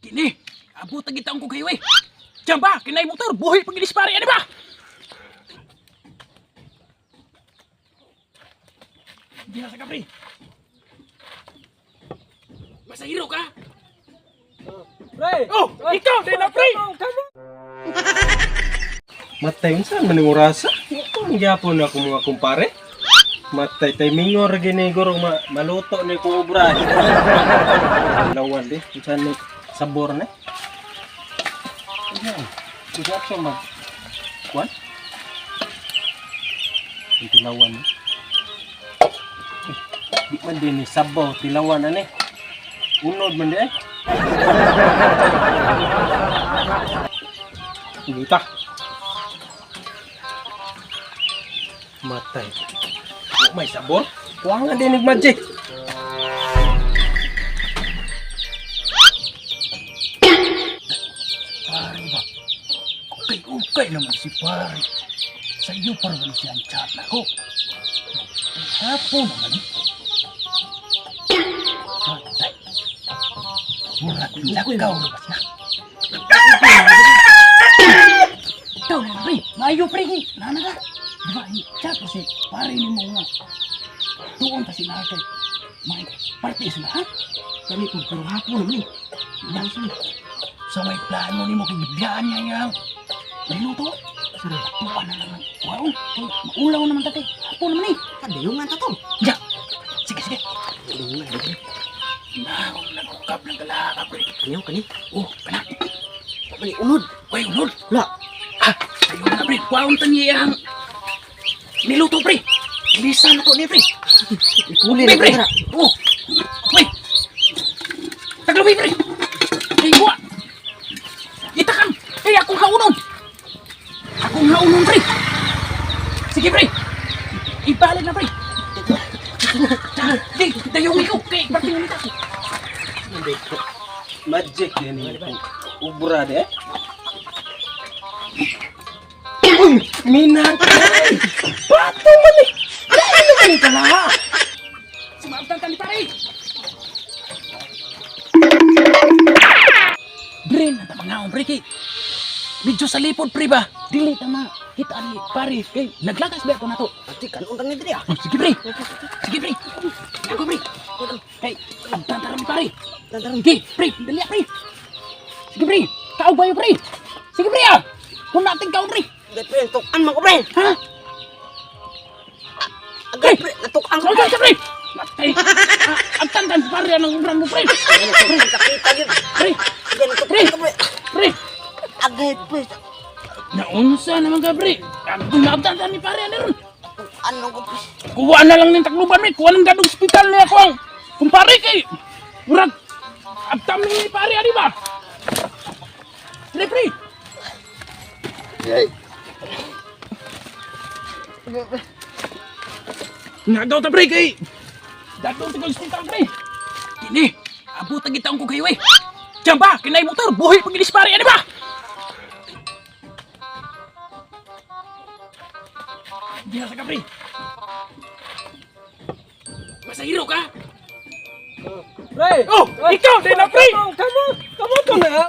Kini, abot ang gitaong ko kayo eh. Diyan ba, kinay motor, buhi pag pare, ano ba? Diyan sa kapre. Masahiro ka? Pre! Oh, ikaw din na pre! Matay, unsa man ning orasa? Ito ang gyapon ako mga kumpare. Matay tay mingor gini guro maluto ni ko obra. Lawan di, unsa ni sabor na? Ayan. Kuya siya mag kuan? Ang tilawan ni. Eh, di man din ni sabaw tilawan ani. Unod man di ay. Gita. Matay. Wa may sabor. Kuha nga din magic. Pare ba? Ukay-ukay naman si pare. Sa iyo pa naman siya ang chat na ko. Hapo naman eh. Matay. Murag lakaw na ba siya? Ikaw na pre, maayo pre. Nana ka. Di ba, chat ko si pare ni mo nga. Tuon ta sila kay may parte sila ha? Kami kung pero hapo naman eh. Nansin. Sa may plano ni mo kay biyaan niya yang niluto. Sir, tuwa na lang. Wow, kay maulaw naman ta kay. Hapo naman eh. Kadayungan ta to. Ya. Sige, sige. Kadayungan. Naong nagukap ng kalaka, pre. Kanyo kani. Oh, kana. Wa man ni unod. Uy, unod. La. Ah, ayun na, pre. Wow, tan yang niluto, pre. Bilisan na to ni, pre. Ipuli Pre, na pre. pre. Oh. Pre. Taglubi, pre. Ay, buwa. Itakan. Kaya akong haunon. Akong haunon, pre. Sige, pre. Ibalik na, pre. Di, dayong ikaw. Kay, parte mo nito. Magic din ni ubra de. Uy, minatay. Pato man eh. Ano man ni kalaha? Sumabtan ka ni pare. Dre, na mga pre kay. Medyo sa lipod pre ba? Dili tama. Kita ni pare kay naglagas ba ako na to? Ati kanon tang ni diri ah. Oh, sige pre. Sige pre. Ako pre. Kay ang tantaran ni pare. Tantaran. Sige pre, dali ah, pre. Sige pre. Kaog bayo pre. Sige pre ah. Kung natin kaon pre. Agad pre, tukan man ko pre. Ha? Agad pre, natukan ko. Kaon ka pre. Matay. Ah, ang tantan pare ang ubran mo pre. Pre, sakita gyud. Pre, Agad natukan ko pre. pre. Agad pre. Naunsa naman ka pre. Ang naabtan ni pare ano ron. Tukan man ko pre. Kuha na lang ng Tacloban pre. Kuha ng gadong ospital niya ako ang kumpare kay. Murag abtam ni pare ani ba? Pre pre. Nagaw ta pre kay. Dadong sa ospital pre. Kini, abot ang gitaong ko kayo eh. Diyan ba, kinay motor, buhi pag pare ani ba? Diyan sa kapre. Masahiro ka? Pre. Oh, ikaw din na pre. Kamo, kamo to na.